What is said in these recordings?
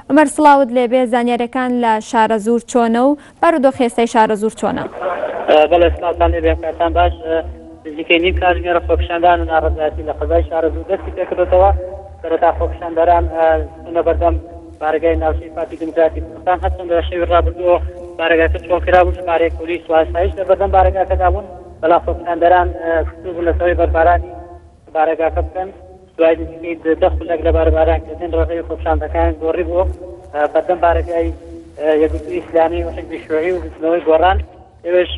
عومەر سڵاوت لێبێ زانیاریەکان لە شارەزوور چۆنە و بارودۆخی ئێستای شارەزوور چۆنە؟ بەڵێ سڵاوتان لێبێ کاتان باش نزیکەی نیو کاتژمێرە خۆپیشاندان و ناڕەزایەتی لە قەزای شارەزوور دەستی پێکردۆتەوە سەرەتا خۆپیشاندەران چوونە بەردەم بارەگای ناوچەی پارتی دیموکراتی کوردستان هەرچەندە لە شەوی ڕابردووە بارەگاکە چۆڵ کرابوو ژمارەیەک پۆلیس و ئاسایش لە بەردەم بارەگاکەدا بوون بەڵام خۆپیشاندەران سوور بوون لەسەر بەربارانی بارەگاکە بکەن دوای نزیکەی دە خولەک لە باربارانکردن ڕێڕەوی خۆپیشاندەکان گۆڕی بۆ بەردەم بارەگای یەکگرتووی ئیسلامی و حزبی شیوعی و بزووتنەوەی گۆڕان ئەوێش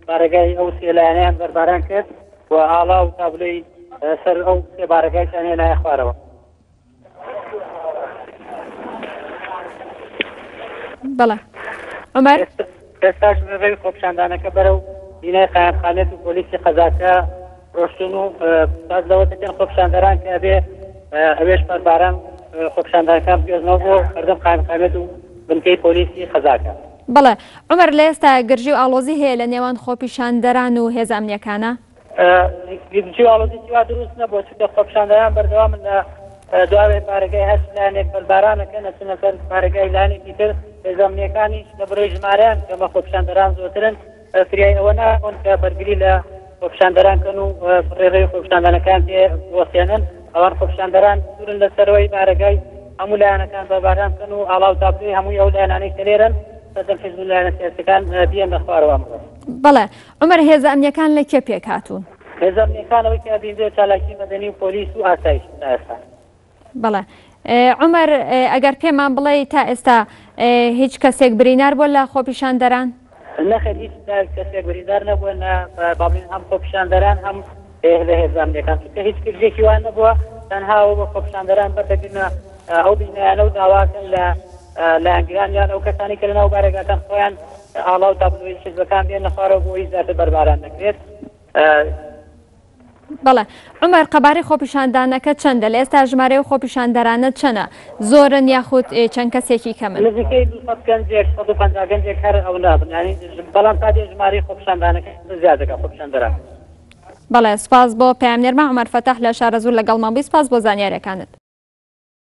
بارەگای ئەو سێ لایەنەیان بەرباران کرد و ئاڵا و تابلۆی سەر ئەو سێ بارەگایشیان هێنایە خوارەوە. بەڵێ عومەر. ئێستاش ڕێڕەوی خۆپیشاندانەکە بەرەو بینای قایمقامیەت و پۆلیسی قەزاکە ڕۆشتوون و باس لەوە دەکەن خۆپیشاندەران کە ئەبێ ئەوێش بەرباران خۆپیشاندانەکان بگوێزنەوە بۆ بەردەم قایمقامیەت و بنکەی پۆلیسی قەزاکە. بەڵێ عومەر لە ئێستا گرژی و ئاڵۆزی هەیە لە نێوان خۆپیشاندەران و هێزە ئەمنیەکانە؟ گرژی و ئاڵۆزیی وا دروست نەبووە، چونکە خۆپیشاندەران بەردەوامن لە دواوێ بارەگای هەر لایەنێک بەرباران ئەکەن ئەچنە سەر بارەگای لایەنێکی تر، هێزە ئەمنییەکانیش لە بڕی ژمارەیان کەمە خۆپیشاندەران زۆرترن، فریای ئەوە ناکەون کە بەرگری لە خۆپیشاندەران کەن و ڕێڕەوی خۆپیشاندانەکان پێ بوەستێنن، ئەوان خۆپیشاندەران سوورن لەسەرەوەی بارەگای هەموو لایەنەکان بەرباران بکەن و ئاڵا و تابلۆی هەمووی ئەو لایەنانەی کە لێرەن سەرجەم حیزب و لایەنە سیاسیەکان بیەنە خوارەوە ئەمڕۆ. بەڵێ عومەر هێزە ئەمنیەکان لە کێ پێکهاتوون؟ هێزە ئەمنیەکان ئەوەی کە بینرێت چالاکی مەدەنی و پۆلیس و ئاسایشن تا ئێستا. بەڵێ عومەر ئەگەر پێمان بڵێی تا ئێستا هیچ کەسێک برینار بووە لە خۆپیشاندەران؟ نەخێر هیچ کەسێک بریندار نەبووە نە با بڵێین هەم خۆپیشاندەران هەم لە هێزە ئەمنیەکان چونکە هیچ گرژێکی وا نەبووە تەنها ئەوە بۆ خۆپیشاندەران بەردەگرنە ئەو بینایانە و داواکەن لە لایەنگران یان ئەو کەسانی کە لەناو بارەگاکان خۆیان ئاڵا و تابلۆی حیزبەکان بێنە خوارەوە بۆ ئەوەی زیاتر بەرباران نەکرێت. بەڵێ عومەر قەبارەی خۆپیشاندانەکە چەندە؟ لە ئێستا ژمارەی ئەو خۆپیشاندەرانە چەنە؟ زۆرن یاخود چەند کەسێکی کەمن؟ نزیکەی 200 گەنجێک 150 گەنجێک هەر ئەو نابن یانی بەڵام تا دێ ژمارەی خۆپیشاندانەکە زیاد دەکات خۆپیشاندەران. بەڵێ سوپاس بۆ پەیامنێرمان عومەر فەتاح لە شارەزوور لەگەڵمان بووی سوپاس بۆ زانیاریەکانت.